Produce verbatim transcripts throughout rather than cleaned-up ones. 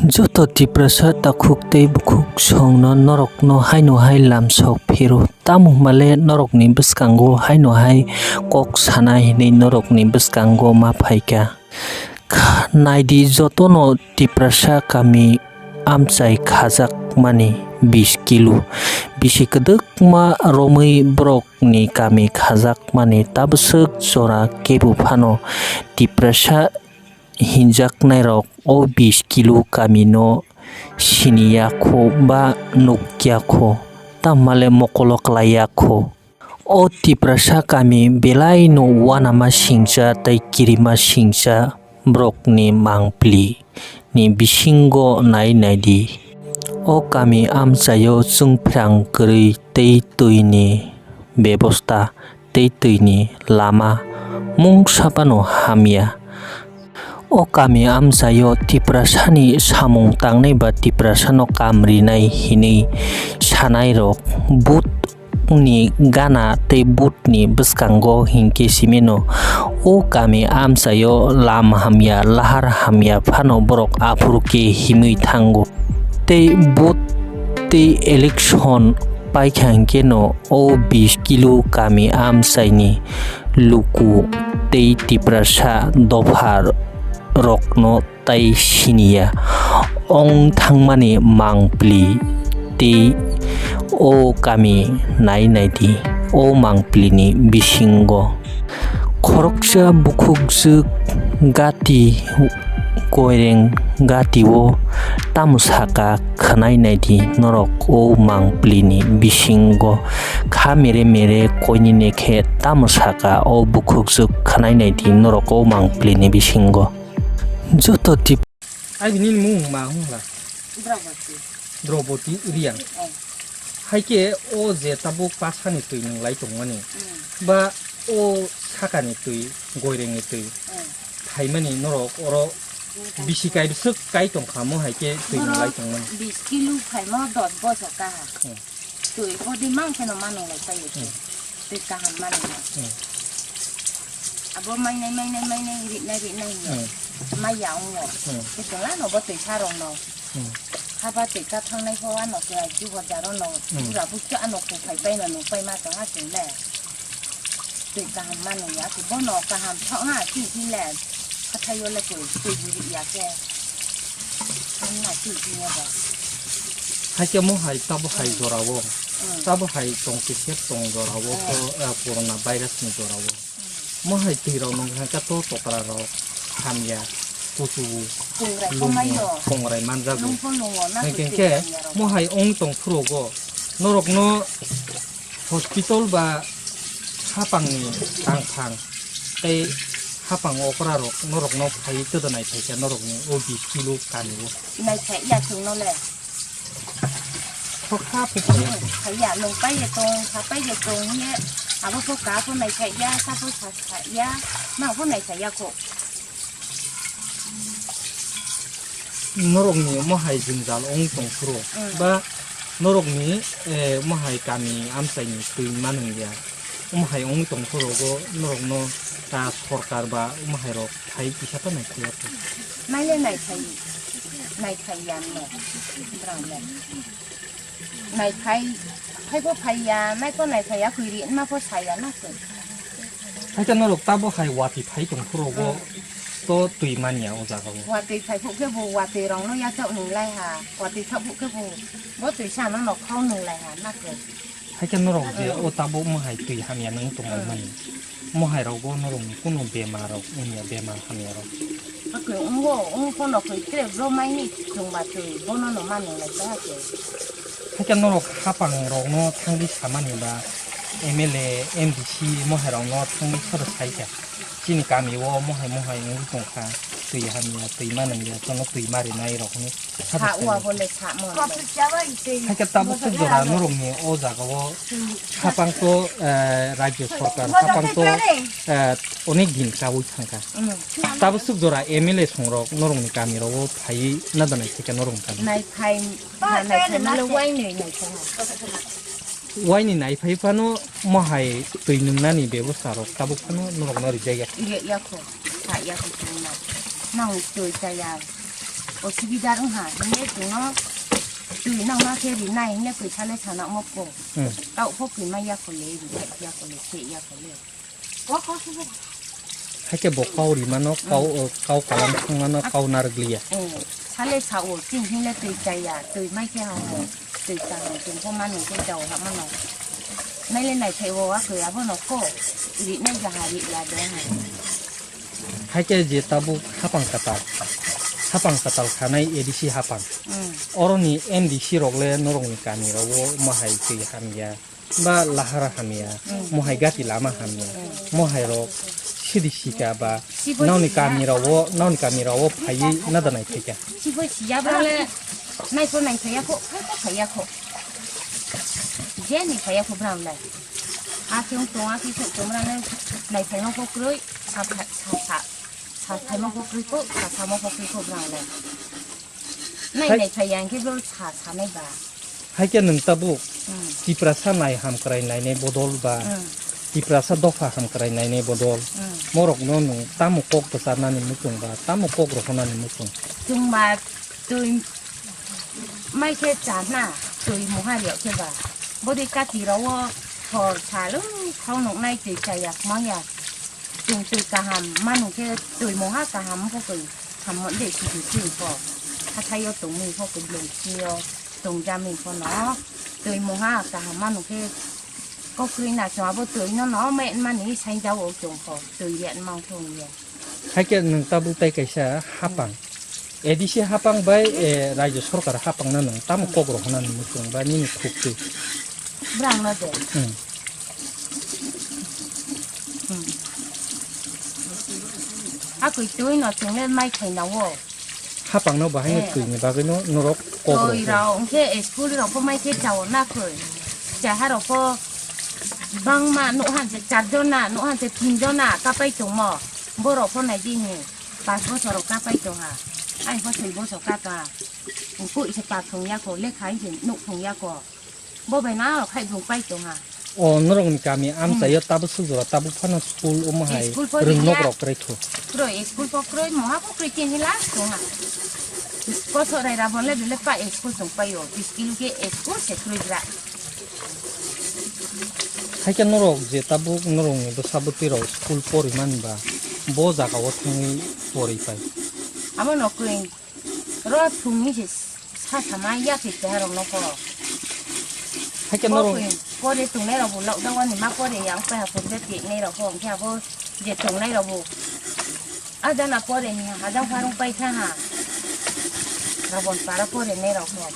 Joto Tiprasa takhuk tei bukhuk songno norokno haino hai lamsok phiro, tamo hwnba le norokni bwskango haino hai kok sana hinwi norokni bwskango ma phaikha. Kha-, naidi jotono Tiprasa kami amchai khajakmani bish kilo, bisi kwdwkma romwi borokni kami khajakmani tabwswk jora kebo phano Tiprasa hinjaknairok o bish kilo kamino siniya kho ba nukya kho, tamo le mokolo klaiya kho. O Tiprasa kami belaino uanama singcha tei kirima singcha borokni mangpili ni bisingo nai naidi. O kami amchaio chwngphrang kwrwi tei twini bebosta tei twini lama mungsa phano hamya. O kami amchaio Tiprasani samung tangnai ba Tiprasano kam rinai hinwi sanairok vote ni gana tei vote ni bwskango hinkhe simino o kami amchaio lam hamya, lahar hamya phano borok aphuru khe himwi thango. Tei vote tei election paikha hinkhe no o bish kilo kami amchaini luku tei Tiprasa dopha rokno tai siniya ong thangmani mangpili tei o kami nai naidi o mangpilini bisingo. Khoroksa bukhukjwk gati koireng gati o tamo saka khwnai naidi norok o mangpilini bisingo kha mere mere koinine khe tamo saka o bukhukjwk khwnai naidi norok o mangpilini bisingo. Joto tip- Ai bini mung ma hung la? Draupadi. Draupadi Reang. Oh. Hai khe o je tabuk pasani twi nung lai tongmani. Hmm. Ba o sakani twi, goirengni twi. Hmm. Phaimani norok oro hmm, bisi kai bwswk kai tongkha mo hai khe twi nung lai tongmani. Bish kilo phaimo dos bosor kaha. Hmm. Twi bodi mang kheno manung lai paio. Hmm. Twi kaham manung lai. Hmm. Abo mainai, mainai, mainai, rinai, rinai hinwi. Hmm. Maya wngo. Hmm. Twi tongla no bo twi sa rok no. Hmm. Haba twi ka thangnai pho ano kwlai ki bojaro no. Hmm. Pura bukcha ano kho phai pai no nung pai ma tong ha chwng le. Twi kaham manung ya, twi bono kaham thok ha, twi twi le. Hathai o le twi, twi buri ya khe. Ang na twi twi ya ba. Hai khe mo hai tabo hai hmm, jora o. Hmm. Tabo hai tong khe tong jora o hmm, ko, eh, corona virus ni jora o. Hmm. Mo hai twi rok nung kha to tokra rok hamya kuchu Chwngrai lungo, komaio. Chwngrai manjago. Nung pho lungo na hai khe twi khe hamya rok. Mo hai ong tong phuru go. Norok no hospital ba hapang ni tang phang tei hapang okra rok norok no phai todonai phai khe norok ni o bish kilo kani o. Nai phai ya chwng no le. Khokha phai ya. Phai ya, nung pai ya tong, sa pai ya tong ye. Abo pho ka pho nai phai ya, sa pho sa phai ya, ma pho nai phai ya kho. Norokni omo hai jwngjal wng tong phuru, mm, ba norokni, eh, omo hai kami amchaini twi manwng ya, omo hai wngwi tong phuru bo norokno, ah, sorkar ba omo hai rok phai kisa ta nai khe ya. Naile nai phai, nai phai ya no, brang le. Nai phai, phai bo phai ya, nai pho nai phai ya, kwi ri ma pho sa ya na kwi. Hai khe norok tabo hai watwi phai tong phuru bo, hmm, to twi man ya o jaga o. Watwi phai phuk khe bo watwi rok no ya chok nung lai ha, watwi thok phuk khe bo, bo twi sa no nok khau nung lai ha na kwi. Hai khe norok je, hmm, o tabo mo hai twi hamya nung tong lai, hmm, mani. Mohai rok bo norok ni kunu bemar rok wngya, bemar hamya rok. Hakhe wngo, wng phono khe tre bro mai ni chwng ba twi bono no manwi lai ta hakhe. Hakhe norok hapang rok no thangwi samani ba M L A, M D C mohai rok no thangwi sodo sai kha. Chini kami o mohai mohai wngwi tong kha, twi hamya, twi manwngya, chono twi marinai rok hinwi. Sa ua bo le sa mo le. Hai khe tabuk swk jora norokni o jaga o hapang to, eh, rajyo sorkar hapang to, eh, onek din chaui thangkha. Mm. Tabuk swk jora M L A songrok norokni kami rogo phaiwi nadonai thika norokni kami. Nai phai, nai phai male wainwi nai phai. Waini nai phai phano mohai twi nwngnani bebosta rok tabuk phano norokno rijak ya. Rijak ya kho, sa ya kho chwngno. Nang twi cha ya. Osubida wngha, hwnwi chwngno twi nokna khe rinai hwnwi kwisa le sana omo kok. Hmm. Taoh kho kwima yakho le, ri ya kho le, se ya kho le. Hakhe bo kau rimano, kau, hmm, kau kalam thangmano, kau narwkliya. Hmm. Sale sao, chini hinle twi chaya, twi mai khe hamo, twi chaya, chwng pho manu khe jao hamano. Naile naithai o, a khe abono kok, rinai jaha ri ya de ha. Haikhe je tabuk hapang kwtal, hapang kwtal khanai A D C hapang. Mm. Oroni M D C rok le norokni kami rok o mohai twi hamya, ba lahara hamya, mm, mohai gati lama hamya, mm, mohai rok sidi sika ba. Sibo noni siya. Kami rok o, noni kami rok o phaiwi nada nai phaikha. Sibo siya ba le nai pho nai phaiya kho, phai pho phaiya kho. Je ni phaiya kho brang le. A khe wng tong, a khe wng tong, brang le nai phaima kho kwrwi. Sa pha-, sa sa, sa phaima kho kwrwi kho, sa samo kho kwrwi kho brang le. Nai hai nai phai yang khe bo sa sanai ba. Hai khe nwng tabuk, hmm, Tiprasa nai hamkrai nainai bodol ba, hmm, Tiprasa dopha hamkrai nainai bodol, hmm, morokno nwng tamo kok bwcharnani muchung ba, tamo kok rohornani muchung? Chwng ba twi mai khe chana, twi moha riyok khe ba. Bodi kati rok o hor sal wng thau nuknai twi chaya kwmang ya. Chwng twi kaham manu khe twi moha kaham wngkha kwi hammo de kithi chwng kho. Hathai o tongwi kho kwbwlwng simi o tong jamwi pho no twi moha kaham manu khe kok kwrwi na chwng abo twi no no me mani saingjao chwng kho twi ya mang thung ya. Hai khe nwng tabuk tai kaisa hapang. A D C hapang bai, eh, Rajya Sorkar hapang no nwng tamo kok rohornani muchung ba nini khuk twi? Brang no de. Hmm. Hmm. A kwi twi no chwng le mai khai na o. Hapang no bahai no, eh, twi ni bagwi no norok kok rohor. Twi rok hwnkhe school rok pho mai khe chao na kwi. Chaha rok pho bangma nuh han se char jona, nuh han se tin jona kapai tongmo. Borok pho nai di ni. Pas bosor rok kapai tongha. Ai pho soi bosor kapa. Koi se pa thung ya ko, lekha hai se nuk thung ya ko. Bo bai na rok khai bung pai tongha. O norok ni kami amchai o, hmm, tabuk suk jora tabuk phano school omo hai. School pho rwng nok rok kwrwi thu. Kwrwi, school pho kwrwi, moha pho kwrwi khe hinla tongha. Koso rai rabon le bile pa school tong pai o, bis kilo khe school se kwrwi bra. Hai khe norok je tabuk norok ni bwsa bwtwi rok school pori mani ba bo jaga o thangwi pori pai. Abo no kwrwi ro thung ni se sa sama ya khe keha rok no pho. Hai khe norok pore tongnai rok bo lockdown ni ma pore yang pai ha pore te nai rok pho hwnkhe abo je tongnai rok bo. A jana pore ni hajang pharung pai kha ha. Rabon para pore nai rok pho.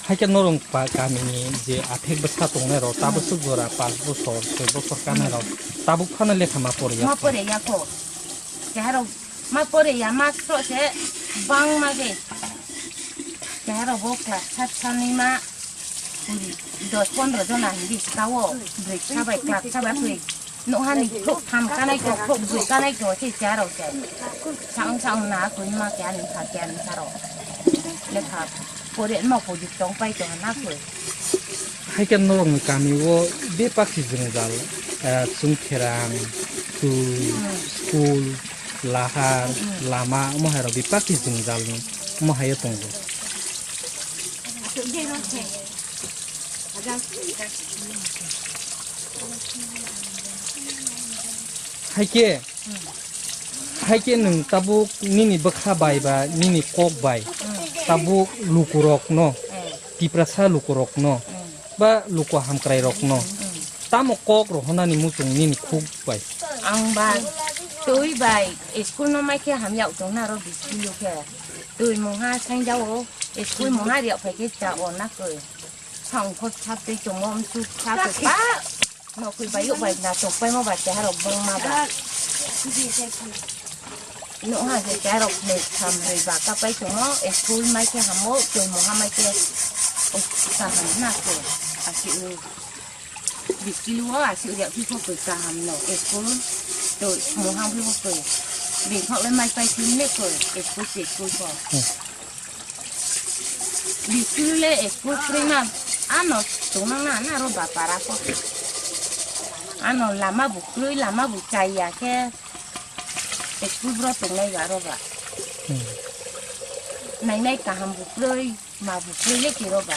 Hai khe norok pa kami ni je aphek bwsa tongnai rok, tabuk, hmm, suk jora panch bosor, soi bosor kanai rok, hmm, tabuk phano lekha ma pore ya. Ma pore ya kho. Keha rok ma pore ya ma kro se bang ma ge. Keha rok bo class sat sanwi ma dos pondro jona hindi ska o, bwrwi sa bai class sa bai khe. Nohani khok tham kanai ko, khok bwrwi kanai ko, se cha rok se. Saung saung na ko ma kya ni kha kya ni sa rok. Lekha pore ma ko dik tong pai to na ko. Hai khe norok ni kami o bebak si jwngjal, eh, chwngkherang, twi, hmm, school, lahar, hmm, lama, omo hai rok bebak si jwngjal ni omo hai o tongo. Hai khe, hai khe nwng tabuk nini bwkha bai ba nini kok bai tabuk lukurokno, Tiprasa lukurokno ba luku hamkrairokno tamo kok rohornani muchung nini khuk bai? Ang ba twi bai school no mai khe hamya tongna ro biskilo khe twi mungha saingjao school mungha riya phai khe cha o na koi. Sang khot sap tei tongo, amsuk sa kwpa. Nokwi bayuk bai na tokpaimo ba keha rok bangma ba. Nokha se keha rok plate tham rwi ba kapai tongo. School mai khe hamo, twi mungha mai khe kaham na khe. Asi u biskilo o asi u yak phi kho koi kaham no. School twi mungha phi kho koi. Bini khok le mai pai phim le koi. School se school kho. Biskulu le school kwrwima ano tongnang na, na ro ba para kho. Ano lama bo kwrwi, lama bo chaya khe school bro tongnai ba ro ba. Hmm. nainai kaham bo kwrwi, ma bo kwrwi le kiro ba.